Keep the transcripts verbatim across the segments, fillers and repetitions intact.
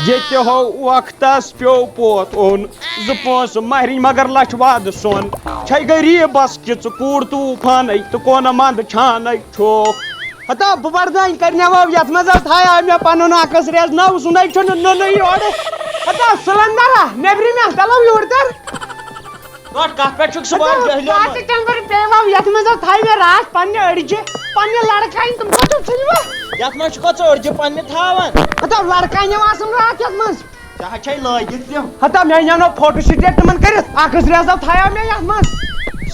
ییٚتہِ ہو وقتس پیوٚو پوتھ اوٚن، زٕ پونٛسہٕ مہرِنۍ مگر لچھ وادٕ سۄن۔ چھے غریٖبس کِژھ کوٗر طوٗفانَے تہٕ کونہٕ منٛد چھانَے چھوکھ۔ ہتا بہٕ بردانۍ کرنیوو یتھ منٛز حظ تھایاو مےٚ پنُن اکھ ریز نو سُنٛدے چھُنہٕ نُنٕے یورٕ۔ ہتا سلندرا نیبرِمہ تلو یور تر۔ گۄڈٕ کتھ پٮ۪ٹھ چھُکھ صُبحس ہتا جٲہِلیومُت؟ کتھ تہِ تمہِ پٮ۪ٹھ پیوم یتھ منٛز حظ تھایہِ مےٚ راتھ پننہِ أڑجہِ، پننہِ لڑکایہِ تِم کوٚت چھِو ژھٕنِوٕ؟ یتھ منٛز چھُکھ ژٕ أڑجہِ پننہِ تھاوان؟ ہتا لڑکایہِ آسان راتھ یتھ منٛز۔ ژےٚ ہا چھے لٲگِتھ تِم۔ ہتا مےٚ انیو نہٕ فوٹو سٹیٹ تِمن کٔرِتھ، اکھ زٕ رٮ۪تھ زو تھایو مےٚ یتھ منٛز۔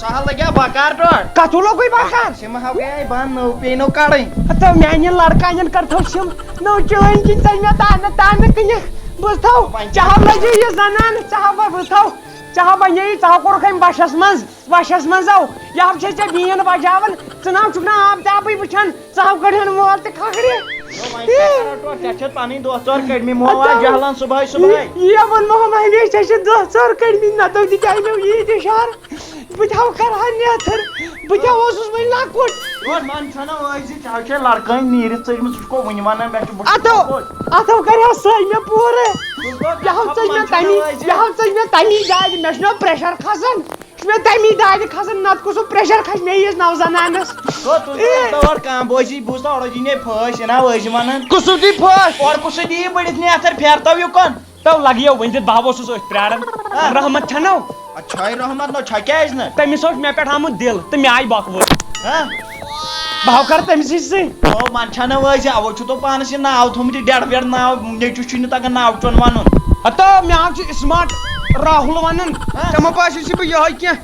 سُہ ہا لگیو بکار ڈۄڈ۔ کتھ لوگُے بکار؟ سِم ہا گٔیے بنٛد، نٔو پیٚیہِ نٔو کڑٕنۍ۔ ہتا میانہِ لڑکانٮ۪ن کٔرتھو سِم نٔو چٲنۍ کِنۍ ژٔج مےٚ تانہٕ تانہٕ کٕنِتھ۔ بوٗزتھو، ژےٚ ہا لٔجے یہِ زنان، ژےٚ ہا بوٗزتھو، ژےٚ ہا بنے، ژےٚ ہا کوٚرُکھ أمۍ وشس منٛز، وشس منٛز او۔ یہِ ہا چھے ژےٚ بیٖن بجاوان، ژٕ نہ ہا چھُکھ نہٕ آفتابٕے وٕچھان۔ ژاو کڑن وول تہِ کھکھرِ۔ نو وۄنۍ کیٛاہ کرو ٹوٹھ؟ ژےٚ چھَتھ پنٕنۍ دۄہ ژور کٔڑمٕتۍ، مووا ہتو۔ جہلان صبحٲے صبحٲے۔ یی ووٚن مےٚ ہُم ہمیشہِ، ژےٚ چھِ دۄہ ژور کٔڑمٕتۍ، نتہٕ دِتہِ اَسہِ مےٚ ییٖتۍ اِشارٕ۔ بہٕ تہِ ہاو کرہا نیتھٕر، بہٕ تہِ ہا اوسُس وۄنۍ لۄکُٹ۔ ٹوٹھ من چھَنہ وٲے زِ ژےٚ ہا چھے لڑکٲنۍ نیٖرِتھ ژٔجمٕژ، ژٕ چھُکھ وۄنۍ ونان مےٚ چھُ بہٕ چھُس اتھو، لۄکُٹ۔ اتھو کریو سۄے مےٚ پوٗرٕ۔ ژٕ گوٚو یہِ ہاو ژٔج مےٚ من چھَنہ تمی، وٲے زِ۔ یہِ ہاو ژٔج مےٚ تمی دادِ، مےٚ چھُنہ پریشر کھسان۔ یہِ چھُ مےٚ تَمی دادِ کھسان، نَتہٕ کُس سُہ پریشر کھسہِ مےٚ یِیَس نو زنانس۔ گوٚو، تُہۍ اے۔ گوٚو تور کام بوزی، بوٗز تہٕ اورٕ یی نے پھٲسۍ، یہِ نا ٲسۍ وَنان۔ کُس سُہ دی پھٲسۍ؟ اورٕ کُس سُہ دی بٔڑِتھ نیتھر پھیرتو یُکُن؟ تو لگیو وۄنۍ دِتھ، بہٕ ہا اوسُس أتھۍ پرٛاران۔ ہا۔ رحمت چھَنو؟ اَدٕ چھَے رحمت نو، چھَ کیٛازِ نہٕ؟ تٔمِس اوس مےٚ پٮ۪ٹھ آمُت دِل تہٕ مےٚ آیہِ بۄکہٕ وٲے۔ ہا؟ بہٕ ہاو کَرٕ تٔمۍ سٕے سۭتۍ۔ او، من چھَنہٕ وٲے زِ اَوَے چھُ تو پانَس یہِ ناو تھوٚمُت، یہِ ڈٮ۪ڈ وٮ۪ڈ ناو، نیٚچوِس چھُے نہٕ تَگان ناو چون وَنُن۔ ہتو، مےٚ آو چھُ اسمارٹ راہُل وَنان۔ ہا؟ ژےٚ ما باسیو زِ بہٕ یِہوٚے کینٛہہ؟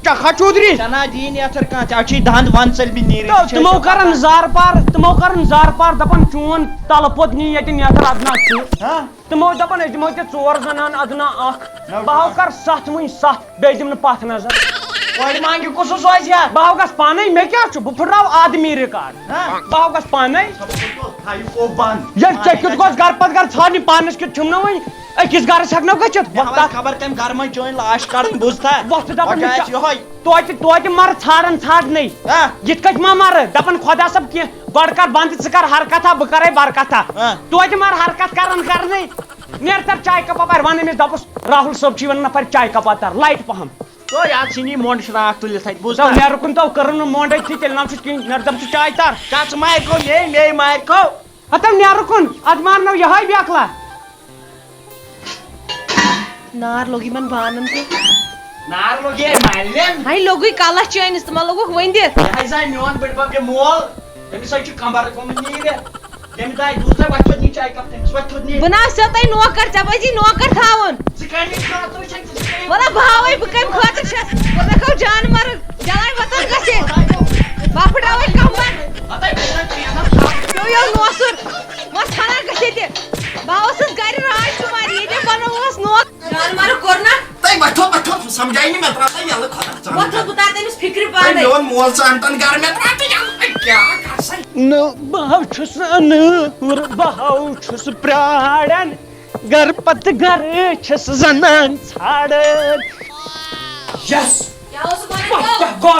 چکھا چودھری۔ ژےٚ نا دِیِن یتھر کانٛہہ، ژےٚ چھُے دند ون ژٔلمٕتۍ نیٖرِتھ، تہٕ ژےٚ چھے تِمو سۄ کرن پتہ۔ زارٕ پار، تِمو کرن زارٕ پار، دپان چون تلہٕ پوٚت نی ییٚتہِ نیتھر ادناہ چھُ۔ ہاں؟ تِمو دپان أسۍ دِمو ژےٚ ژور زنان ادناہ اکھ۔ نو بہٕ ہاو جناب۔ کر ستھ وٕنۍ ستھ، بیٚیہِ دِم نہٕ پتھ نظر۔ کورِ مانگہِ کُس سوزِ ہا؟ بہٕ ہاو گژھٕ پانے، مےٚ کیٛاہ چھُ؟ بہٕ پھٕٹراو آدمی ریکارڈ۔ ہاں؟ بہٕ ہاو گژھٕ پانے۔ خبر کوٚت تھایہِ او بند۔ ییٚلہِ ژےٚ کیُتھ گوٚژھ گرٕ پتہٕ گرٕ ژھانڈنہِ، پانس کیُتھ چھُم نہٕ وۄنۍ۔ أکِس گرس ہٮ۪کہٕ نہ گٔژھِتھ؟ مےٚ وۄتھ ہاوان تتھ۔ خبر کٔمۍ گرٕ منٛز چٲنۍ لاش کڑٕنۍ، بوٗزتھا؟ وۄتھ دپان بہٕ مےٚ گٔیَس چھا-، یِہوٚے۔ توتہِ، توتہِ مرٕ ژھانڈان ژھانڈنٕے۔ ہا؟ یِتھ کٔنۍ ما مرٕ؟ دپان خۄدا صٲب کینٛہہ، گۄڈٕ کر بند، ژٕ کر حرکت ہا، بہٕ کرے برکت ہا۔ ہا؟ توتہِ مرٕ حرکت کران کرنٕے۔ نیر تر چاے کپ اپارِ، ون أمِس دپُس راہُل صٲب چھُ یِوان نفر چاے کپ تر، لایٹ پہم۔ تو یاد چھِنہٕ یہِ مۄنڈ شراکھ تُلِتھ اَتہِ، بوٗزتھا؟ تو نیر کُن تو کٔرٕن نہٕ مۄنڈ أتھی، تیٚلہِ نہ چھُ کِہیٖنۍ، نیر دپُس چاے تر۔ کس مارِ کھو؟ مے، مے مارِ کھو۔ ہتو نیرٕ کُن، اتھ مارنو یہے بیکلا۔ نار لوٚگ یِمن بانن تہِ۔ نار لوٚگ یے مالٮ۪ن۔ ہاے لوٚگُے کلس چٲنِس تہٕ ما لوٚگُکھ ؤنٛدِتھ؟ یہِ ہاے زانہِ میون بٔڈۍ بب یہِ مول، أمِس ہاے چھُ کمبر گوٚمُت نیٖرِتھ۔ ییٚمہِ دۄہ دوٗر تۄہہِ وۄتھِ تھوٚد نی چاے کپ تٔمِس، وۄتھِ تھوٚد نی۔ بہٕ نہ آسیو تۄہہِ نوکر، ژےٚ پزی نوکر تھاوُن۔ ژٕ کمہِ خٲطرٕ چھکھ ژٕ؟ وَلہ بہٕ ہاوَے بہٕ کَمہِ خٲطرٕ چھَس۔ بہٕ مےٚ کھو جانوَر جلاے وطن گژھِ۔ بہٕ پھٕٹراوَے کمبر۔ ہَتَے بہٕ چھَس ژےٚ یَنہٕ خاص۔ پیوٚو یَو نوسُر۔ وۄتھ ژھَنان گژھِ ییٚتہِ۔ بہٕ اوسُس گَرِ راج کُمار، ییٚتہِ بَنووُس نوکر۔ جانوَر کوٚر نا۔ تَے وۄتھو، وۄتھو، سمجھاے نہٕ مےٚ ترٛاو تَے یَلہٕ خۄدا ژانَن۔ وۄتھو بہٕ ترٛاو تٔمِس فِکرِ تَے پانَے۔ میون مول ژانٹَن گَرٕ مےٚ ترٛاو تہٕ یَلہٕ۔ اَے کیٛاہ کَرٕ سا؟ نہٕ بہٕ ہاو چھُس نہٕ، بہٕ ہاو چھُس پرٛاران۔ گرٕ پتہٕ گرٕ چھَس زنان ژھانڈان۔ یس۔ کیٛاہ اوس گۄڈٕ وۄتھ کیٛاہ گوٚو؟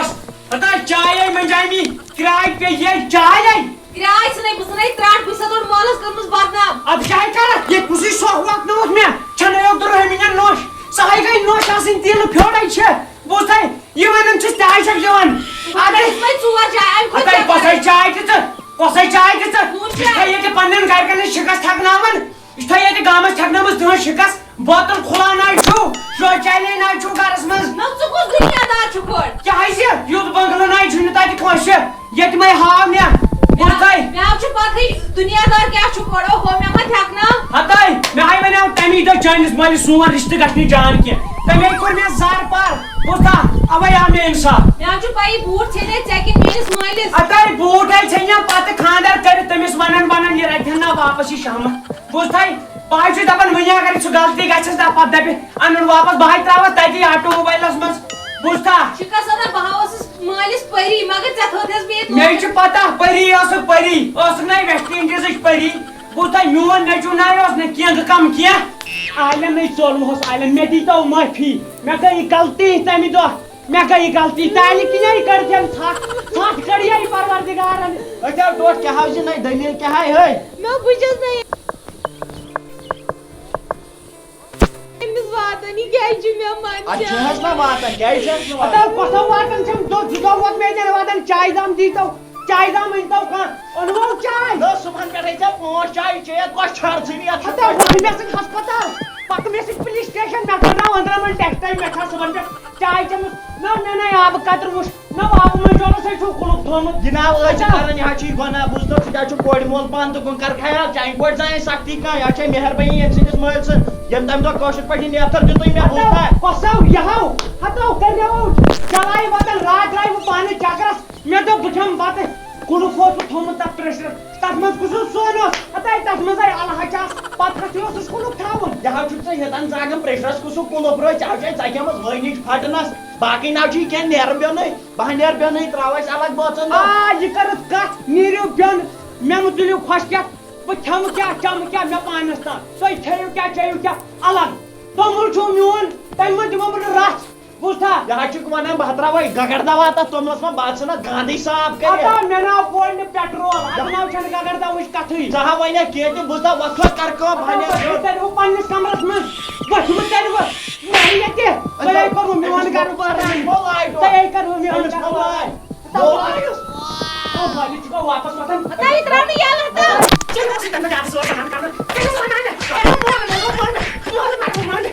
ہتا چاے آیہِ منجامی، کرٛاے پیٚیہِ یے چاے آیہِ۔ کرٛاے ژھٕنے بہٕ ژھٕنے ترٛٹھ، بہٕ چھَسے گۄڈٕ مٲلَس کٔرمٕژ بدنام۔ اَدٕ کیٛاہ کَرَکھ؟ ییٚتہِ کُسٕے سۄکھ وۄتھ نہٕ اوس مےٚ، چھَنہٕ یوٚت رُہٲمِنٮ۪ن نوٚش، سۄ ہَے گٔے نوٚش آسٕنۍ تیٖلہٕ پھیوٚرَے چھِ۔ بوٗزتھَے، یہِ وَنان چھِس تہِ آیہِ چھَکھ دِوان۔ اَدٕ اَدٕ ژٕ وۄنۍ ژور چاے، اَمہِ کھۄتہٕ اَدٕ کیٛاہ کۄسَے کَرٕ؟ چاے دِژٕتھ؟ کۄسَے چاے دِژٕتھ؟ نوٗن یہِ چھا چاے۔ ییٚتہِ پنٛنٮ۪ن گَرِکٮ۪ن ہٕنٛز شِکَس تھَکناوان۔ یہِ چھا ییٚتہِ گامَس تھَکنٲومٕژ تُہٕنٛز شِکَس؟ بوتل کھُلاوناے چھُو، شوچالیے ناے چھُو گَرَس منٛز۔ نہ، ژٕ کُس دُنیا دار چھُکھ گۄڈٕ؟ کیٛاہ حظ یہِ؟ یُتھ بنٛگلہٕ ناے چھُنہٕ تَتہِ کٲنٛسہِ۔ ییٚتہِ مَے ہاو مےٚ۔ بوٗزتھَے؟ مےٚ حظ چھُ پَتہٕے دُنیا دار کیٛاہ چھُکھ گۄڈٕ۔ اوہو، مےٚ ما تھٮ۪کناو؟ ہَتَے، مےٚ ہَے وَنیٛاو تَمی دۄہ چٲنِس مٲلِس سون رِشتہٕ گژھِ نہٕ جان کینٛہہ۔ تَمے کوٚر مےٚ زارٕ پار۔ بوٗزتھا؟ اَوَے آو مےٚ اِنصاف۔ مےٚ حظ چھُ پَیی بوٗٹھ ژھیٚنے ژےٚ کِنہٕ میٛٲنِس مٲلِس۔ ہَتَے بوٗٹھ ہے ژھیٚنہِ پَتہٕ خانٛدر کٔرِتھ تٔمِس وَنان وَنان یہِ رَٹہِ ہَن نا واپَس یہِ شامَس۔ بوٗزتھَے؟ بہٕ حظ چھُس دَپان، وۄنۍ اگر سُہ غلطی گژھٮ۪س نا، پَتہٕ دَپہِ، اَنُن واپَس، بہٕ ہاے ترٛاوَتھ تَتی آٹو موبایلَس منٛز۔ بوٗزتھا؟ شِکَس اَدا، بہٕ ہا ٲسٕس مٲلِس پٔری، مگر ژےٚ تھٲوتھَس بہٕ ییٚتہِ مےٚ نوکر۔ چھِ پَتہ، پٔری ٲسٕکھ، پٔری ٲسٕکھ نَے ویسٹ اِنڈیٖزٕچ پٔری۔ بوٗزتھا، میون نیٚچوٗ نَے اوس نہٕ کینٛہہ، گٔے کَم کینٛہہ۔ عالم نَے ژوٚلمُہَس، عالم، مےٚ دیٖتو معٲفی۔ مےٚ گٔے یہِ غلطی تَمہِ دۄہ۔ مےٚ گٔے یہِ غلطی، تالہِ کِنے کٔڑ تٔمۍ ژھٹھ، ژھٹھ کٔڑ یہِ پروردگارن۔ أتھۍ آو ٹوٹھ، کیٛاہ ہاو زِ نَے دٔلیٖل کیٛاہ ہاے ہٲے؟ مےٚ بہٕ چھَس نہٕ یہِ۔ واتان، یہِ کیٛازِ چھُ مےٚ منٛدچھان؟ اَدٕ چھُ حظ نہ واتان، کیٛازِ چھُ حظ نہٕ واتان؟ ہتو کۄسو واتان چھِم، دۄہ زٕ دۄہ ووت مےٚ تیٚلہِ واتان، چایہِ دام دیٖتو، چایہِ دام أنۍتو کانٛہہ، اوٚنوٕ چاے؟ نہ، صُبحن پٮ۪ٹھَے ژےٚ پانٛژھ چایہِ چیٚیَتھ، کۄس چھڑ ژھٕنِتھ؟ ہتو وۄنۍ مےٚ سۭتۍ ہسپتال، پتہٕ مےٚ سۭتۍ پُلِس سٹیشن، مےٚ کٔرناو أنٛدرم ٹٮ۪سٹَے، مےٚ چھا صُبحن پٮ۪ٹھ چاے چٔمٕژ؟ نہ، مےٚ نَے آبہٕ قطرٕ وُچھ، نہ آبہٕ منٛز چھُ سُہ چھُ کُلُف تھوٚومُت۔ جناب، أسۍ چھِ اچھا۔ کران، یہِ حظ چھُ یہِ گۄناہ، بوٗزتو، ژٕ تہِ حظ چھُکھ کورِ مول پانہٕ تہٕ گوٚن کر خیال، چانہِ پٲٹھۍ زانہِ سختی کانٛہہ، یہِ حظ چھےٚ مہربٲنی أمۍ سٕنٛدِس مٲلۍ سٕنٛز، ییٚمۍ تَمہِ دۄہ کٲشِر پٲٹھۍ یہِ نیتھر دیُتُے مےٚ، بوٗزتھا؟ کۄسو یہو ہتو کریو چلاے وطن راتھ درٛاے بہٕ پانہٕ چکرس، مےٚ دوٚپ بہٕ کھٮ۪مہٕ بتہٕ، کُلُف اوس بہٕ تھوٚومُت تتھ پریشرس، تتھ منٛز کُس اوس سون اوس، ہتے تتھ منٛز آے الہٕ ہچاس، پتہٕ کتھٕے اوسُس کُلُف تھاوُن۔ یہِ حظ چھُکھ ژٕ ہیٚتان زاگن پریشرس کُس ہیوٗ کُلُف رٲے، ژےٚ حظ چھے ژکیمٕژ وٲنِج پھٹنس، باقٕے نہ حظ چھُ یہِ کینٛہہ نیرُن پیوٚنُے، بہٕ ہا نیرٕ پیوٚنُے، ترٛاو اَسہِ الگ بٲژن دۄہ۔ آ، یہِ کٔرٕتھ کتھ، نیٖرِو بیوٚن، مےٚ مہٕ تُلِو خۄشکیتھ، بہٕ کھٮ۪مہٕ کیٛاہ، چٮ۪مہٕ کیٛاہ، مےٚ پانس تام، تُہۍ کھیٚیِو کیٛاہ، چیٚیِو کیٛاہ، الگ، توٚمُل چھُو میون، تمہِ منٛز دِمو بہٕ نہٕ رژھ۔ بوٗزتھا؟ یہِ حظ چھُکھ ونان بہٕ ہا ترٛاوے گگر دوا تتھ توٚملس منٛز، بہٕ حظ ژھٕنکھ گنٛدٕے صاف کٔرِتھ۔ ہتا مےٚ ناو پورِ نہٕ پیٹرول، اتھ ناو چھنہٕ گگر دواہٕچ کتھٕے۔ ژٕ ہا ونے کینٛہہ تہِ، بوٗزتھا، وۄتھ وۄتھ کر کٲم، ہتا بہٕ تیٚلہِ ہو پننِس کمرس منٛز، ؤتھِو تیٚلہِ وۄتھ، مےٚ یہِ تہِ، تۄہے کوٚروٕ میون گرٕ بہران، تۄہے کوٚروٕ میون گرٕ بہران۔ ہتا بہٕ آیُس۔ او بھائی، یہِ چھُکھا واپس وۄتھان؟ ہتا یہِ ترٛاو نہٕ یَلہٕ ہتا۔ ژےٚ اوسُے تَمہِ دۄہ ڈاکٹرس اوس وَنان کَرُن۔ ژےٚ چھُس وَنان، اے، مول، مول، مول، مول، مول، مول۔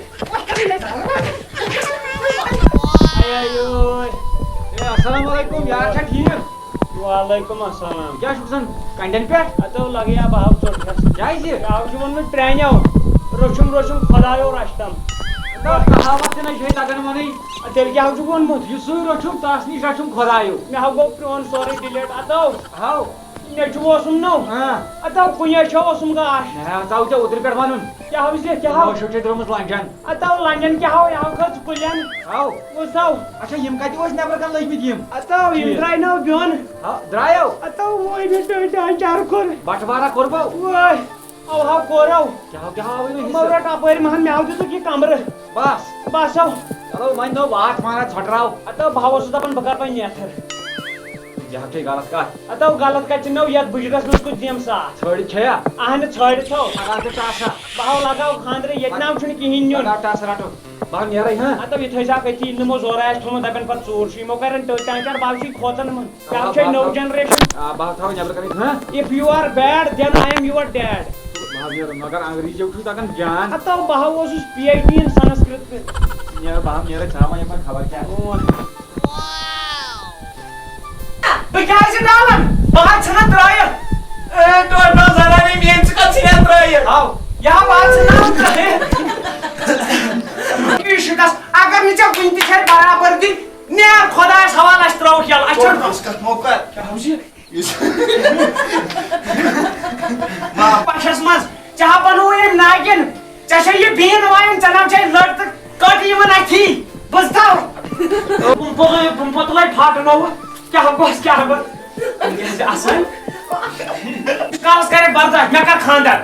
اے، السلام علیکم، یار چھا ٹھیٖک؟ وعلیکم السلام۔ کیٛاہ چھُکھ زَن کَنڈٮ۪ن پٮ۪ٹھ؟ ہتو لگیا بہو ژوٚٹ کھٮ۪س۔ کیٛازِ؟ یہِ حظ چھُ ووٚنمُت پرٛانیو، روٚچھُم روٚچھُم خۄدایو رچھتم۔ نہ، کہاوت تہِ نہ چھے تگان وَنٕنۍ۔ تیٚلہِ کیٛاہ حظ چھُکھ ووٚنمُت؟ یُس سُے روٚچھُم، تَس نِش رچھُم خۄدایو۔ مےٚ ہا گوٚو پرٛون سورُے ڈِلیٹ۔ اتو۔ ہاو۔ نیٚچوٗ اوسُم نو۔ ہاں۔ اتو کُنہِ چھا اوسُم گاش۔ مےٚ ہا ژاو ژےٚ اوترٕ پٮ۪ٹھ وَنُن۔ کیٛاہ ہاو زِ، کیٛاہ ہاو؟ مٲشو چھے درٛٲمٕژ لنجن۔ اتو لنجن کیٛاہ ہاو، یہِ ہاو کھٔژ کُلٮ۪ن۔ ہاو۔ بوٗزتھو۔ اچھا، یِم کتہِ ٲسۍ نٮ۪برٕ کَنہِ لٔگۍ مٕتۍ یِم؟ اتو، یِم ٹھیٖک۔ درٛاے نو بیوٚن۔ ہا، درٛایو؟ اتو، وۄنۍ مےٚ ٹٲٹۍ آنٛچار کوٚر۔ بٹوارا کوٚربو؟ وٲے۔ او ہاو کورو۔ کیٛاہ ہاو، کیٛاہ ہاو وۄنۍ یِمو حِصہٕ؟ رٹ اپٲرۍ مہن، مےٚ ہاو دیُتُکھ یہِ کمرٕ۔ بس۔ بس ہو۔ چلو وۄنۍ نو واتھ مارا ژھۄٹراو۔ ہتو بہٕ ہا اوسُس دپان بہٕ کرٕ وۄنۍ نیتھر۔ یہِ ہا چھے غلط کتھ۔ ہتو غلط کتہِ چھِ نو یتھ بُجرس منٛز کُس دِیم ساتھ؟ ژھٲڑِتھ چھےٚ یا؟ اہنہِ ژھٲڑِتھ ہو۔ لگاو ژٕ ٹاسا۔ بہٕ ہاو لگاو خانٛدرٕ ییٚتہِ ناو چھُنہٕ کِہیٖنۍ نیُن۔ لگاو ٹاسا رٹو۔ بہٕ ہا نیرے ہاں۔ ہتو یہِ تھٲیزِ ہا أتی، نِمو زورٕ آسہِ تھوٚمُت دپان پتہٕ ژوٗر چھُ، یِمو کرن ٹٔٹۍ آنٛچار، بہٕ ہا چھُس یہِ کھوژان یِمن۔ یہِ حظ چھےٚ نٔو generation۔ آ، بہٕ حظ تھاوٕ نٮ۪برٕ کَنہِ، ہاں؟ If you are bad, then I am your dad۔ بہٕ حظ نیرٕ، مگر انگریٖزیو چھُ تَگان جان۔ ہتو بہٕ ہا اوسُس PhD in Sanskrit۔ نیرٕ، بہٕ حظ نیرٕ، ژٕ ہاو وۄنۍ یَپٲرۍ خبر کیٛاہ۔ بہٕ کیٛازِ ڈالن؟ بہٕ حظ ژھٕنَتھ ترٛٲیِتھ۔ اے، ٹوٹھ نو زنانہِ میٛٲنۍ، ژٕ کَتھ ژھٕنَتھ ترٛٲیِتھ؟ ہاو۔ یا بہٕ حظ ژھٕنَتھ ترٛٲیِتھ۔ یہِ شِکَس، اگر نہٕ ژےٚ وٕنہِ تہِ چھےٚ برابردی، نیر خۄدایَس حوالہٕ، اَسہِ ترٛٲوُکھ یَلہٕ، اَسہِ چھُنہٕ۔ بس کتھ موقع۔ کیٛاہ حظ یہِ؟ یُس پَشَس منٛز ژےٚ ہا بَنووُے أمۍ ناگِن، ژےٚ چھےٚ یہِ بیٖن وایِن، ژےٚ ناو چھےٚ لٔٹ تہٕ کٔٹ یِوان اَتھی۔ بہٕ زٕ تھاو۔ بہٕ، بہٕ، بہٕ، بہٕ تُلَے پھاٹہٕ نوٚوُ۔ کیٛاہ گوٚژھ، کیٛاہ گوٚژھ؟ یہِ گژھِ اَصٕل۔ کالَس کَرے برداش، مےٚ کَر خانٛدر۔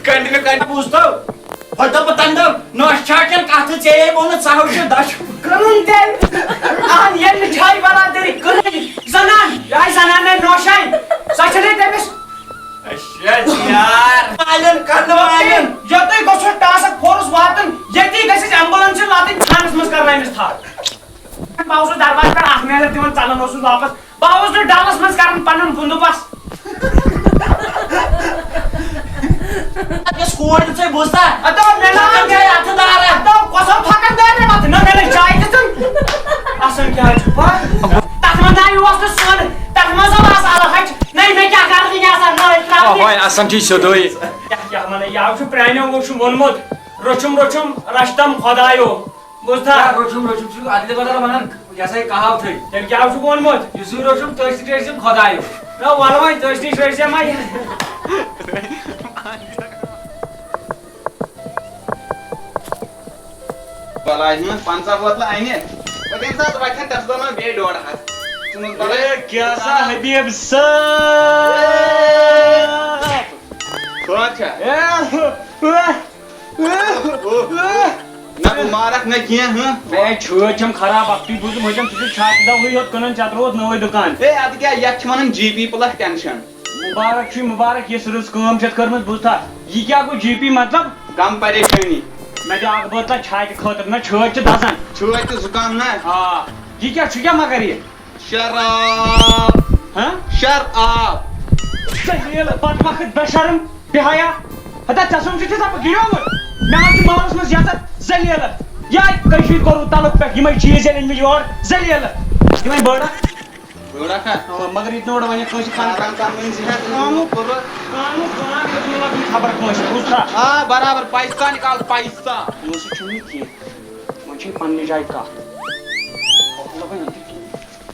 Continue، continue۔ بوٗزتو؟ ہۄتہِ دوٚپ بہٕ تَمہِ دۄہ، نوٚش چھا کِنہٕ کَتھٕ ژےٚ یے ووٚنُتھ، ژٕ ہاو چھُ دَچھُن۔ کٕنُن تیٚلہِ۔ اَہَن ییٚلہِ نہٕ چھٲے بَرادٔری کٕنٕنۍ۔ زَنان، یہِ آسہِ زَنان نَے نوٚش آے۔ سۄ چھَنَے تٔمِس۔ شیٹ یار۔ والٮ۪ن، کَنہٕ والٮ۪ن۔ یوٚتُے گوٚژھُس ٹاسک فورس واتُن، ییٚتی گژھِ اَسہِ ambulance لاتٕنۍ ژھانَس منٛز کَرناونَس تھَپھ۔ بہٕ اوسُس دروازٕ پٮ۪ٹھ اکھ نظر دِوان، ژلان اوسُس واپس۔ بہٕ اوسُس ڈلس منٛز کران پنُن بندوبست۔ یۄس کورِ ژےٚ بوٗزتھا؟ اتو مےٚ نہ ژےٚ اتھٕ دارا۔ اتو کۄسو پھکن دارِ مےٚ متھِ؟ نہ مےٚ نہ چاے دِژٕن۔ آسان کیٛاہ چھُ پتھ؟ تتھ منٛز نہ اوس نہٕ سۄن، تتھ منٛز آو آسہٕ الہٕ ہچہِ۔ نہ مےٚ کیٛاہ کرنہِ یہِ آسان نٲلۍ ترٛاونہِ؟ اوے آسان چھُے سیوٚدُے۔ کیٛاہ کیٛاہ ونان؟ یہِ حظ چھُ پرٛانیو اوس چھُ ووٚنمُت، روٚچھُم روٚچھُم رچھتم خۄدایو۔ بوٗزتھا؟ یا روٚچھُم روٚچھُم چھُ ادلہِ بدل ونان، یہِ ہسا یہِ کہاوتھٕے۔ تیٚلہِ کیٛاہ چھُکھ ووٚنمُت؟ یُس یہِ روٚچھُم تٔتھۍ سۭتۍ رٔچھِم خۄدایو۔ نہ، وَلہٕ وۄنۍ، تٔتھۍ نِش رٔچھۍ زِ وۄنۍ۔ بلاے ہٕنٛز پنٛژاہ بوتلہٕ اَنہِ۔ پتہٕ ییٚمہِ ساتہٕ وَتھن، تَتھ دِمہٕ بیٚیہِ ڈۄڈ ہَتھ۔ ژٕ نہٕ حظ بلاے۔ اے، کیٛاہ سا حبیب صٲب؟ خٲر چھا؟ اے، نہ مارکھ نہ کینٛہہ، ہٕنٛہ۔ اے، چھٲتۍ چھَم خراب، اَکھتُے بوٗزُم، ہُتٮ۪ن ژٕ چھُکھ چھاتہِ دَوہٕے یوت کٕنان، ژےٚ ترٛووُتھ نوٚوُے دُکان۔ اے، اَدٕ کیٛاہ، یَتھ چھِ وَنان جی پی پٕلَس ٹٮ۪نشَن۔ مُبارک چھُے، مُبارک، یۄس رٕژ کٲم چھَتھ کٔرمٕژ، بوٗزتھا؟ یہِ کیٛاہ گوٚو جی پی، مطلب؟ غم پریشٲنی۔ مےٚ دِ اَکھ بٲتلہ چھاتہِ خٲطرٕ، نہ چھٲتۍ چھِ دَزان۔ چھٲتۍ تہٕ زُکام نہ؟ آ۔ یہِ کیٛاہ چھُ کیٛاہ مگر یہِ؟ شراب۔ ہہ؟ شراب۔ ذلیل، بدبخت، بے شرم، بے حیا۔ ہتا ژےٚ سوٗنٛچُتھ چھُ دَپہٕ گِریومُت؟ مےٚ حظ چھُ محلس منٛز یَژھ ذلیل۔ یہِ آیہِ کٔشیٖرِ کوٚروٕ تَلُک پٮ۪ٹھ یِمَے چیٖز ییٚلہِ أنۍ مٕتۍ یور، ذلیل۔ یِمَے بٔڑ اَکھ۔ بٔڑ اَکھ ہا؟ اَوا، مگر یہِ تہِ نہٕ اورٕ وَنہِ کٲنٛسہِ پَنُن۔ آرام سان ؤنۍ زِ ہٮ۪تھ۔ قانوٗن، قانوٗن، قانوٗن، یہِ چھُنہٕ لَگان خبر کٲنٛسہِ، بوٗزتھا؟ آ، برابر، پیسہ نکال، پیسہ۔ پونٛسہٕ چھُنہٕ کینٛہہ، وۄنۍ چھِ یہِ پنٛنہِ جایہِ کَتھ۔ مطلب وۄنۍ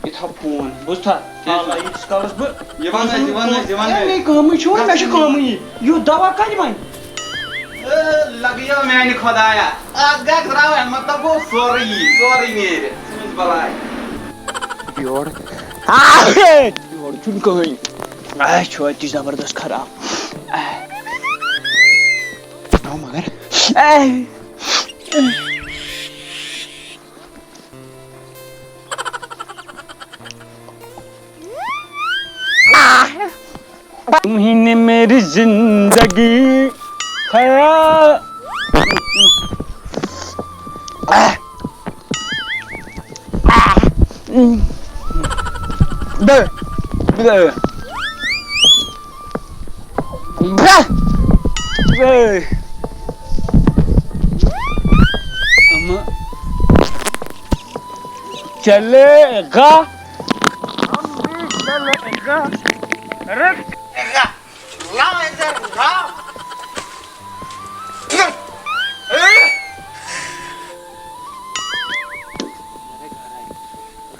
یہِ تھاو فون، بوٗزتھا؟ ٹھیٖک چھُ۔ حالا ییٖتِس کالَس بہٕ یہِ وَن حظ، یہِ وَن حظ، یہِ وَن ہے، حظ۔ مے کٲمٕے چھُ وۄنۍ، مےٚ چھِ کٲمٕے یہِ۔ یُتھ دَوا کَتہِ وۄنۍ؟ اے، لگیو میانہِ خۄدایا، اکھ گژھ راوٕنۍ، مطلب گوٚو سورُے یی، سورُے نیرِ ژھٕنِس بلاے۔ یورٕ، آ، یورٕ چھُنہٕ کٕہٕنۍ۔ اے، چھُ اَتہِ زبردست خراب۔ اے۔ آو مگر۔ اے۔ تمہیں نے میری زندگی خراب۔ دے، دے۔ برٛہ۔ اے۔ اما۔ چلے گا۔ ہم بھی چلے گا۔ رک۔ لا ادھر، لا۔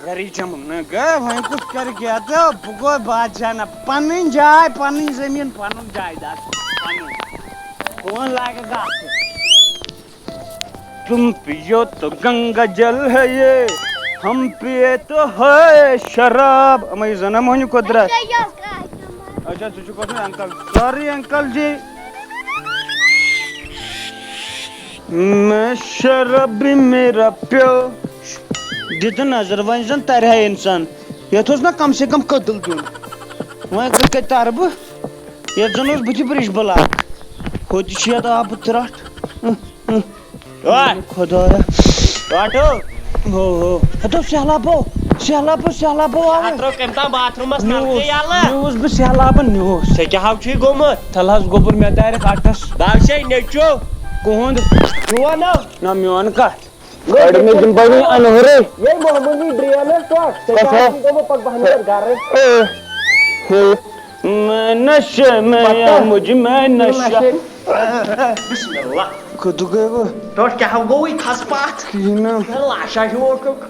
گری جموں نہ گا، وۄنۍ کُس کرِ کیٛاہ تہٕ بہٕ گوٚو بادشاہ نہ۔ پنٕنۍ جاے، پنٕنۍ زٔمیٖن، پنُن جایداد، پنُن۔ کون لاگہِ گاسہٕ؟ تم پیو تو گنگا جل ہے یہ، ہم پیے تو ہے شراب۔ اما یہ زنم ہونی قدرت۔ اچھا، ژٕ چھُکھ اوسمُت انکل۔ سوری انکل جی۔ میں شرابی میرا پیو۔ دِ تہٕ نظر، وۄنۍ زن ترِ ہا انسان۔ یتھ اوس نہ کم سے کم کٔدٕل دیُن۔ وۄنۍ کتہِ کتہِ ترٕ بہٕ؟ یتھ زن اوس بٕتھِ برٛج بلاک۔ ہُتہِ چھِ یتھ آبہٕ ترٛٹھ۔ اہ، اہ۔ اوے۔ خدایا۔ ٹاٹو۔ ہو، ہو۔ ہتو سہلابو، سہلابو، سہلابو آو۔ اتھ ترٛٲو کٔمۍ تام باتھ روٗمس مےٚ نلکہٕ اوس، یلہٕ۔ مےٚ اوس بہٕ سہلابن، مےٚ اوس۔ ژےٚ کیٛاہ ہو چھُے گوٚمُت؟ تلہٕ حظ گوٚبُر مےٚ دارٮ۪کھ اٹس۔ بہٕ ہا چھُسے نیٚچو۔ کُہُنٛد؟ چون ہو؟ نہ، میون کتھ۔ گۄڈٕ مےٚ دِمہٕ بہٕ وۄنۍ انہُرے۔ یے محمودی ڈرین حظ ژٕ۔ ژےٚ کیٛاہ کتھ ہو؟ آسی گوٚمُت پتہٕ بہن کر گرٕ؟ اے، ہے۔ میں نشے میں یا مجھ میں نشہ۔ بسم اللہ۔ کدو گئے وہ؟ ٹوٹھ کیٛاہ گوٚوُے کھس پتھ؟ کِہیٖنۍ نہٕ۔ لاشا ہیوٗ اوکُک۔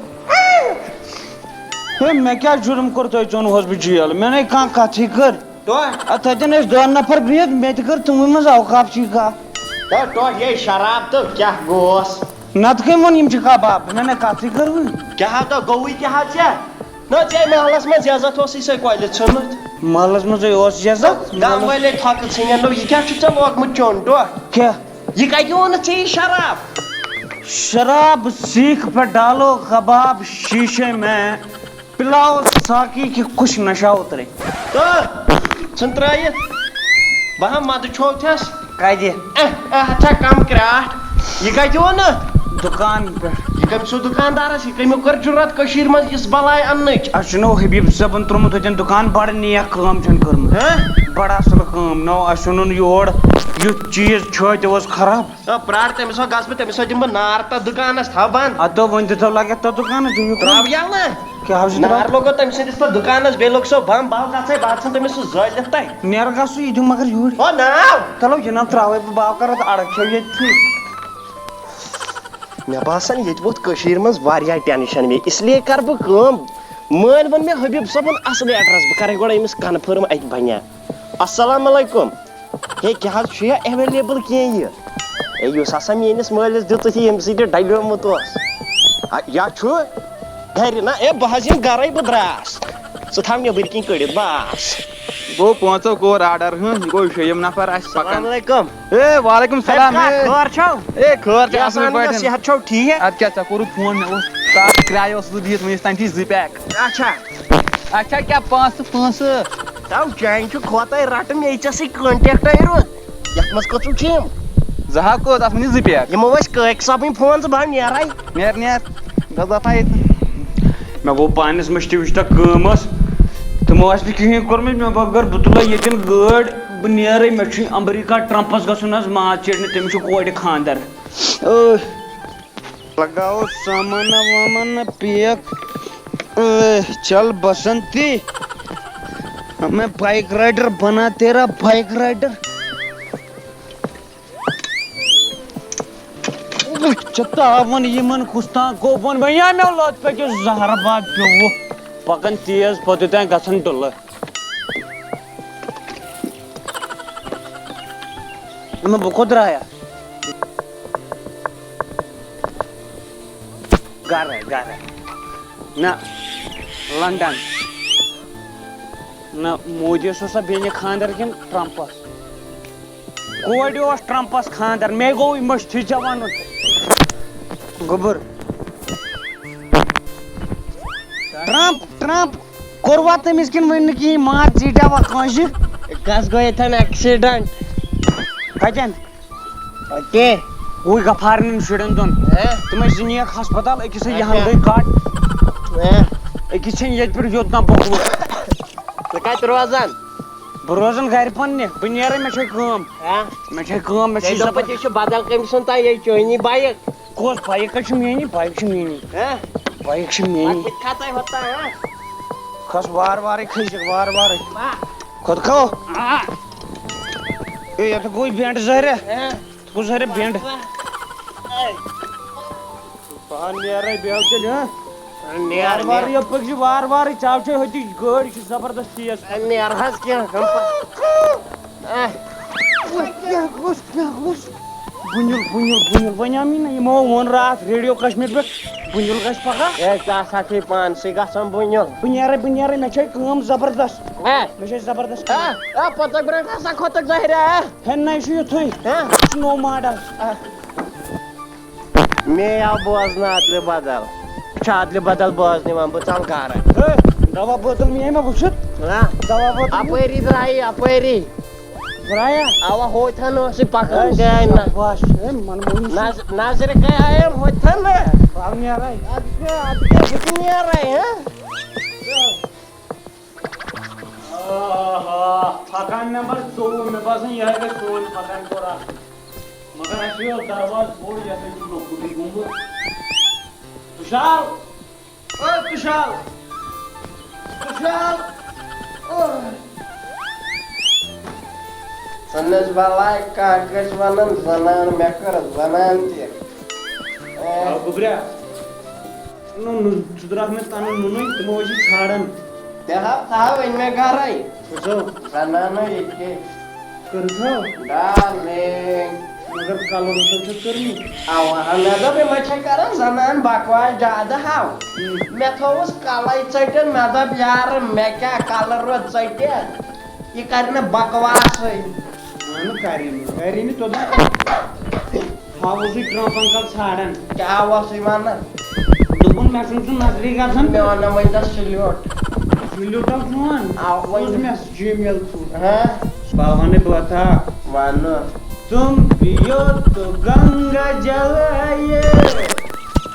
ہے، مےٚ کیٛاہ جُرم کوٚر تۄہہِ ژوٚنہوس بہٕ جیل؟ مےٚ نے کانٛہہ کتھٕے کٔر۔ ٹوٹھ۔ اَدٕ تَتٮ۪ن ٲسۍ دَہ نفر بِہِتھ، مےٚ تہِ کٔر تِموٕے منٛز اوقاف چی کتھ۔ ٹوٹھ، ٹوٹھ، یے شراب تہٕ کیٛاہ گوس؟ نتہٕ کٔمۍ ووٚن یِم چھِ کباب؟ مےٚ نے کتھٕے کٔر وٕنہِ۔ کیٛاہ ہا تہٕ گوٚوُے کیٛاہ ہا ژےٚ؟ نہ، ژےٚ محلس منٛز عزت اوسُے سُے کۄلہِ ژھُنمُت۔ محلس منٛزٕے اوس عزت۔ گامہٕ وٲلۍ تھۄکہٕ ژھٕنن نو، یہِ کیٛاہ چھُ ژےٚ لوگمُت چیوٚن ٹوٹھ؟ کیٛاہ؟ یہِ کتہِ اوٚنُتھ ژےٚ یہِ شراب؟ شراب سیخ پہ ڈالو کباب شیشے میں، پلاؤ ساقی کہ کچھ نشہ اترے۔ تہٕ ژھٕن ترٲیِتھ۔ بہٕ ہا مدٕ چھوتھس۔ کتہِ؟ اہ، اہ، چھا کم کراٹھ۔ یہِ کتہِ اوٚنُتھ؟ دُکان پٮ۪ٹھ۔ یہِ کٔمۍ سُنٛد دُکاندارس؟ یہِ کٔمۍ کٔر جُرت کٔشیٖرِ منٛز یِژھ بلاے اننٕچ؟ اَسہِ چھُنہٕ حبیب صٲبن ترٛوومُت ہوٚتٮ۪ن دُکان، بڑٕ نیک کٲم چھَن کٔرمٕژ۔ ہہ؟ بڑٕ اصل کٲم۔ نو، اَسہِ اوٚنُن یور یُتھ چیٖز چھٲتۍ اوس خراب۔ آ، پرٛار، تٔمِس سۭتۍ گژھٕ بہٕ، تٔمِس سۭتۍ دِمہٕ بہٕ نار تَتھ دُکانَس، تھاو بنٛد۔ اَدٕ وۄنۍ دِتو لگٮ۪تھ تَتھ دُکانَس، دِیِو ترٛاو۔ ترٛاو یَلہٕ۔ کیٛاہ حظ چھُ ترٛاوُن؟ نار لوٚگو تٔمۍ سٕنٛدِس تَتھ دُکانَس، بیٚیہِ لوٚگ سُہ بم، بہٕ ہا گژھٕ ہے، بہٕ ہا ژھٕنہٕ تٔمِس سُہ زٲلِتھ تَتہِ۔ نیرٕ گژھ ژٕ، یہِ دِمہٕ مگر یوٗرۍ۔ او ناو۔ چلو، یہِ نہٕ ترٛاوَے بہٕ، بہٕ ہا کَرٕ اَتھ اَڑٕ کھیوٚو ییٚتھی۔ مےٚ باسان، ییٚتہِ ووٚتھ کٔشیٖرِ منٛز واریاہ ٹٮ۪نشَن مےٚ، اس لیے کَرٕ بہٕ کٲم۔ مٲلۍ ووٚن مےٚ حبیٖب صٲبُن اَصلٕے ایڈرَس، بہٕ کَرَے گۄڈٕ أمِس کنفٲرٕم اَتہِ بَنیٛا۔ السلام علیکُم۔ ہے، کیٛاہ حظ چھُ یہِ ایویلیبل کینٛہہ یہِ؟ ہے، یُس ہسا میٲنِس مٲلِس دیُتُتھ یہِ، ییٚمہِ سۭتۍ یہِ ڈلیومُت اوس۔ آ، یا چھُ گرِ نہ؟ ہے، بہٕ حظ یِمہٕ گرے، بہٕ درٛاس۔ ژٕ تھاو نیٚبٕرۍ کِنۍ کٔڑِتھ، بس۔ گوٚو پانٛژو کوٚر آرڈر، ہٕنٛہ، یہِ گوٚو شیٚیِم نفر آسہِ پکان۔ السلام علیکم۔ ہے، وعلیکم السلام۔ ہے، ہے۔ خٲر چھو؟ ہے، خٲر چھِ، یہِ اصٕل آسان پٲٹھۍ۔ صحت چھو ٹھیٖک؟ ادٕ کیٛاہ، ژےٚ کوٚرُتھ فون، مےٚ اوس تتھ کرایہِ اوسُس بہٕ دِتھ، وۄنۍ ٲسۍ تَمہِ چی زٕ پیک۔ اچھا۔ اچھا، کیٛاہ پونٛسہٕ، پونٛسہٕ؟ تو چانہِ چھُ کھوتَے رَٹہٕ، مےٚ ژےٚ سۭتۍ کانٹیکٹَے روٗد۔ یَتھ منٛز کٔژٕم چھِ یِم؟ زٕ ہا کوٚت، اَتھ منٛز چھِ زٕ پیک۔ یِمو ٲسۍ کٲکۍ صٲبٕنۍ فون، ژٕ بَن نیرَے۔ نیر، نیر۔ گژھ دَفا ییٚتہِ۔ مےٚ گوٚو پانَس مٔشتٕے، وٕچھ تہٕ کٲم ٲس۔ تِمو آسہِ نہٕ کِہیٖنۍ کوٚرمُت، مےٚ بَغٲر بہٕ تُلے ییٚتٮ۪ن گٲڑۍ، بہٕ نیرَے، مےٚ چھُے امریکہ ٹرٛمپَس گژھُن حظ، ماز ژیٹنہِ، تٔمِس چھُ کورِ خانٛدر۔ ٲہ۔ لگاؤ سامان وامان پیک۔ اے، چل بسنتی، میں بائک رائیڈر بنا تیرا بائک رائیڈر۔ چتا ون یمن کستان کو بن بنیا میں لوت پہ کہ زہر باد پیو۔ پکن تیز پتہ تان گژھن ڈلہ۔ نہ بہٕ کوٚت درٛایس؟ گرے، گرے۔ نہ، لندن۔ نہ، مودیس اوسا بیٚنہِ خانٛدر کِنہٕ ٹرمپس؟ کورِ اوس ٹرمپس خانٛدر، مےٚ گوٚو یہِ مٔشتھٕے ژےٚ ونُن۔ گوٚبُر۔ Trump, Trump. کوٚروا تٔمِس کِنہٕ وٕنہِ نہٕ کِہیٖنۍ؟ ماز ژیٖٹیٛاوا کٲنٛسہِ؟ کس گوٚو ییٚتٮ۪ن ایکسیڈنٹ؟ کتٮ۪ن؟ اتے۔ ہُے غفارنٮ۪ن شُرٮ۪ن دۄن۔ ہہ؟ تِم ٲسۍ زٕ نِیَکھ ہسپتال، أکِس ہے یِہَن اچھا۔ گٔے کٹ۔ ہہ؟ أکِس چھِنہٕ ییٚتہِ پٮ۪ٹھ یوٚت تام پوٚکمُت۔ ژٕ کتہِ روزان؟ بہٕ روزان گرِ پننہِ، بہٕ نیرے، مےٚ چھے کٲم۔ ہہ؟ مےٚ چھے کٲم، مےٚ چھے ژےٚ دوٚپُتھ زبر-۔ یہِ چھُ بدل کٔمۍ سُنٛد تام، یے چٲنی بایک۔ کۄس بایک؟ کتہِ چھِ میٛٲنی؟ بایک چھِ میٛٲنی۔ ہہ؟ بایک چھِ میٛٲنی۔ اَتھ کِتھ کھژے ہوٚت تام، ہہ؟ کھس وارٕ وارٕے کھٔسِکھ، وارٕ وارٕے۔ با۔ کھوٚت کھو؟ آ۔ اے، یتھ گوٚو بینٹ ظٲہرہ۔ ہہ؟ یتھ گوٚو ظٲہرہ بینٹ۔ اے۔ بہٕ ہا نیرے بیٚہو تیٚلہِ، ہہ؟ نیر، وارٕ وارٕ نیر۔ یپٲرۍ چھِ وارٕ وارٕے، ژےٚ چھے ہوٚتی گٲڑۍ چھِ زبردست تیز۔ اے، نیر حظ کینٛہہ، ہم پہ-، اے۔ کیٛاہ گوٚژھ، کیٛاہ گوٚژھ؟ بُنیُل، بُنیُل، بُنیُل۔ وۄنۍ آو مےٚ نہ یِمو ووٚن راتھ ریڈیو کشمیر پٮ۪ٹھ، بُنیُل گژھِ پگاہ۔ اے، ژٕ ہسا چھُے پانسٕے گژھان بُنیُل۔ بہٕ نیرے، بہٕ نیرے، مےٚ چھے کٲم زبردست۔ اے۔ مےٚ چھے زبردست کٲم۔ اے، اے، پتہٕ برونٛٹھ ہسا کھوٚتُکھ ظٲہرہ، اے۔ ہے، نہ، یہِ چھُ یُتھُے۔ ہہ؟ یہِ چھُ نوٚو ماڈل۔ اے۔ مے آو بوزنہٕ ادلہِ بدل۔ یہِ چھُ ادلہِ بدل بوزنہٕ یِوان، بہٕ ژَلہٕ گرٕ۔ ہے، دوا بوتل نِیے مےٚ وٕچھِتھ۔ ہہ؟ دوا بوتل نِیے۔ اپٲری درٛایہِ، اپٲری۔ درٛایا؟ اوا، ہوتھن اوس یہِ پکان، ہے، گٔے نہ۔ شاباش، ہے، من موہنی چھُ۔ نظ-، نظرِ کٔے آیم ہوتھن نہ۔ بہٕ نیرے۔ ادٕ کیٛاہ، ادٕ کیٛاہ، بہٕ تہِ نیرے، ہہ؟ آہا، پھکان نمبر ژوٚوُہ، مےٚ باسان یِہوٚے گژھِ سون پھکان پورہ۔ مگر اَسہِ یہِ اوس دروازٕ بوٚڑ، یَتھ أکِس لۄکُٹٕے گوٚمُت۔ تُشال! او تُشال! تُشال! او! ژٕ نہٕ حظ بلاے کانٛہہ کٲنٛسہِ وَنان زَنان، مےٚ کٔر زَنان تہِ۔ اے۔ آو گوٚبریا۔ نوٚن، ژٕ درٛاکھ مےٚ تَنہٕ نوٚنُے، تِمو ٲسۍ یہِ ژھانٛڈان۔ تہِ ہا تھاو أنۍ مےٚ گرے۔ وٕچھو۔ زنانو ییٚتہِ۔ کٔرٕتھ ہا؟ ڈارلِنگ۔ مگر کلر چھو چھو کٔرمٕتۍ۔ اوا، مےٚ دوٚپ یِمے چھےٚ کران زنان بکواس زیادٕ ہاو۔ ہم۔ مےٚ تھوٚوُس کلے ژٔٹِتھ، مےٚ دوٚپ یارٕ مےٚ کیٛاہ کلر روٗد ژٔٹِتھ، یہِ کرِ نہٕ بکواسٕے۔ اہن کری نہٕ، کری نہٕ توٚتام۔ ہاوُسٕے ٹرٛمپ انکل ژھانٛڈان۔ کیٛاہ اوسُے ونان؟ دوٚپُن مےٚ چھُنہٕ سُہ نظرٕے گژھان۔ مےٚ وَنو وۄنۍ تَس سلیوٹ۔ سلیوٹا فون؟ آ، وۄنۍ۔ سوز مےٚ جی میل تھرٛوٗ۔ ہہ؟ بہٕ وَنَے بہٕ وَتھا۔ وَنہٕ۔ تم پیو تو گنگا جل آئیے۔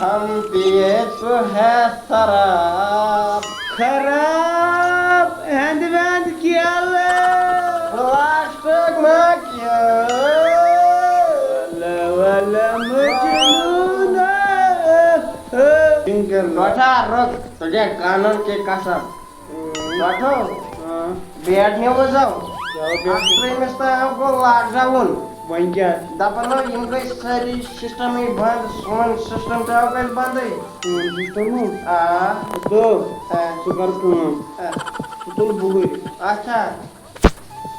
ہم پیے تو ہے شراب۔ خراب ہند وند کیلہٕ۔ پلاسٹک ما کیلہٕ۔ ولا ولا مجنون۔ ٹھٹھا رُک، تجھے قانون کی قسم۔ ٹھٹھو، ہاں۔ بیٹ نیوز آو۔ کیٛاہ بیٹ؟ اکھ ترٛیٚیمِس تام گوٚو لاک ڈاوُن۔ وۄنۍ کیٛاہ؟ دپان ٲسۍ، یِم گٔے سٲری سسٹمٕے بنٛد، سون سسٹم تہِ آو گژھِ بنٛدٕے۔ سون سسٹم ہا؟ آ۔ دوٚپ، آ۔ ژٕ کر کٲم۔ آ۔ ژٕ تُل بُہٕرۍ۔ اچھا۔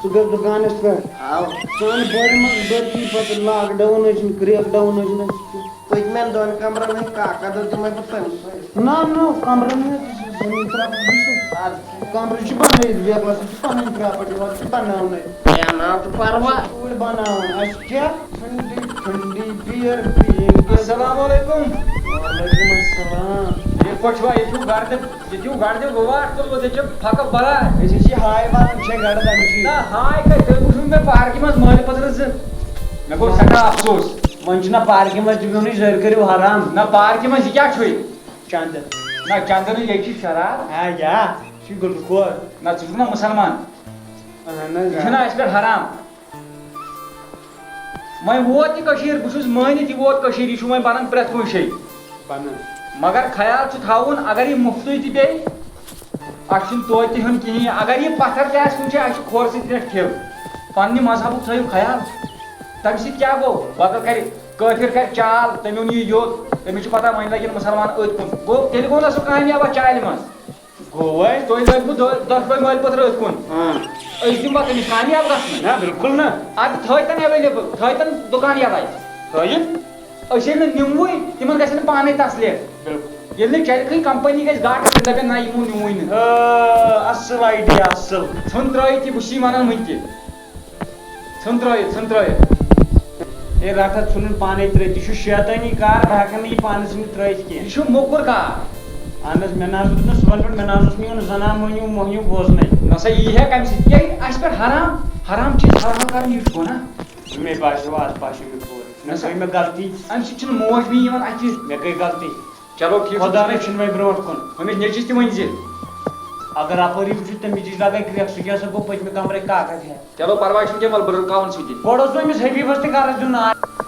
ژٕ گژھ دُکانس پٮ۪ٹھ۔ آو۔ سانہِ بورِ منٛز بٔرتی پتہٕ لاک ڈاوُن ٲسِن، کریک ڈاوُن ٲسِن اَسہِ کیٚنٛہہ۔ پٔتمٮ۪ن دۄن کمرن ہٕنٛدۍ کاکد تِمے بہٕ تٔمۍ سۭتۍ۔ نہ، نہ، کمرن ہٕنٛدۍ تہِ چھِ زٔمیٖن ترٛاوان، وٕچھ ژٕ۔ اَدٕ کیٛاہ؟ کمرٕ چھِ بنٲیِتھ، بیگلس چھِ پنٕنۍ پراپرٹی، وۄنۍ چھِ بناونَے۔ ہے، نا، ژٕ پرواہ۔ ژوٗرۍ بناوان، اَسہِ کیٛاہ؟ ٹھنڈی، ٹھنڈی بیئر پیئیں گے۔ السلام علیکم۔ وعلیکم السلام۔ یِتھ پٲٹھۍ چھُوا، ییٚتہِ چھُو گردٕ، ییٚتہِ چھُو گردٕ وُوار تُلمُت، ییٚتہِ چھِ پھکہٕ بَران۔ أسۍ حظ چھِ ہاے والان، چھِ گردٕ اَمہِ چی۔ نہ، ہاے کَتہِ، تُہۍ وٕچھِو مےٚ پارکہِ منٛز مٲلۍ پٔترٕ زٕ۔ مےٚ گوٚو سٮ۪ٹھاہ افسوس۔ وۄنۍ چھُنہ پارکہِ منٛز تہِ بِہُنٕے، زٔرۍ کٔرِو حرام۔ نہ، پارکہِ منٛز یہِ کیٛاہ چھُے؟ چندٕ۔ نہ، چندٕ نہٕ، ییٚتہِ چھِ شراب۔ ہا یا، یہِ چھُ گُلہٕ کور۔ نہ، ژٕ چھُکھ نہ مُسلمان۔ اہن حظ، یہِ چھُنہ اَسہِ پٮ۪ٹھ حرام۔ وۄنۍ ووت یہِ کٔشیٖر، بہٕ چھُس مٲنِتھ، یہِ ووت کٔشیٖر، یہِ چھُ وۄنۍ بَنان پرٛٮ۪تھ کُنہِ جایہِ۔ بَنان۔ مگر خیال چھُ تھاوُن، اگر یہِ مُفتٕے تہِ پیٚیہِ، اَسہِ چھُنہٕ توتہِ تہِ ہیوٚن کِہیٖنۍ۔ اگر یہِ پَتھر تہِ آسہِ کُنہِ جایہِ، اَسہِ چھُ کھورٕ سۭتۍ پٮ۪ٹھ کھیوٚن۔ پنٛنہِ مذہبُک تھٲیِو خیال۔ تَمہِ سۭتۍ کیٛاہ گوٚو؟ بدل کَرِ، کٲفِر کَرِ چال، تٔمۍ اوٚن یہِ یوٚت، تٔمِس چھِ پَتہ وۄنۍ لَگن مُسلمان أتھۍ کُن۔ گوٚو، تیٚلہِ گوٚو نہ سُہ کامیاب اَتھ چالہِ منٛز۔ گوٚو وۄنۍ۔ تُہۍ لٲگِو دۄ-، دۄشوَے مٲلۍ پٔتھرٕ أتھۍ کُن۔ ہاں۔ أسۍ دِموا تٔمِس کامیاب گژھنہٕ؟ نہ، بِلکُل نہ۔ اَدٕ تھٲے تَن ایویلیبٕل، تھٲے تَن دُکان یَلَے۔ تھٲیِو۔ أسۍ ییٚلہِ نہٕ نِموٕے، تِمَن گژھِ نہٕ پانَے تسلہِ۔ بِلکُل۔ ییٚلہِ نہٕ چَلہِ کٕہٕنۍ، کَمپٔنی گژھِ گاٹہٕ، تِم دَپن نہ، یِمو نِموٕے نہٕ۔ آ، اَصٕل idea، اَصٕل۔ ژھُن ترٛٲیِتھ یہِ، بہٕ چھُس یی وَنان وٕنہِ تہِ۔ ژھُن ترٛٲیِتھ، ژھُن ترٛٲیِتھ۔ ہے، رَٹھ اَتھ ژھُنُن پانَے ترٛٲیِتھ، یہِ چھُ شیطٲنی کار، بہٕ ہٮ۪کَن نہٕ یہِ پانَس نِش ترٛٲیِتھ کینٛہہ۔ یہِ چھُ موٚکُر کار۔ اہن حظ، مےٚ نہ حظ دیُت نہٕ صُبحن پٮ۪ٹھ، مےٚ نہ حظ اوس نہٕ یِوان زَنان مۄہنیوٗ، مۄہنیوٗ بوزنَے۔ نہ سا، یی ہے کَمہِ سۭتۍ؟ یہِ اَسہِ پٮ۪ٹھ حرام، حرام چیٖز حرام کَرُن، یہِ چھُ گۄناہ۔ مےٚ باسیو، اَتھ باسیو مےٚ پوٗرٕ۔ مےٚ نہ سا۔ گٔے مےٚ غلطی، اَمہِ سۭتۍ چھُنہٕ موج بیٚیہِ یِوان اَتھِ۔ مےٚ گٔے غلطی۔ چلو، ٹھیٖک چھُ۔ خۄدا رٔچھِن وۄنۍ برونٛٹھ کُن۔ أمِس نیٚچوِس تہِ ؤنۍ زِ۔ اگر اَپٲری وٕچھِو، تٔمِس نِش لَگَے کرٛٮ۪کھ، سُہ کیٛاہ سا گوٚو پٔتمہِ کَمرٕکۍ کاکَد ہٮ۪تھ۔ چلو، پَرواے چھُنہٕ کینٛہہ، وَلہٕ بہٕ رُکاوَن سُہ تہِ۔ گۄڈٕ اوس وۄنۍ أمِس حبیٖبَس تہِ غرض دیُن نار۔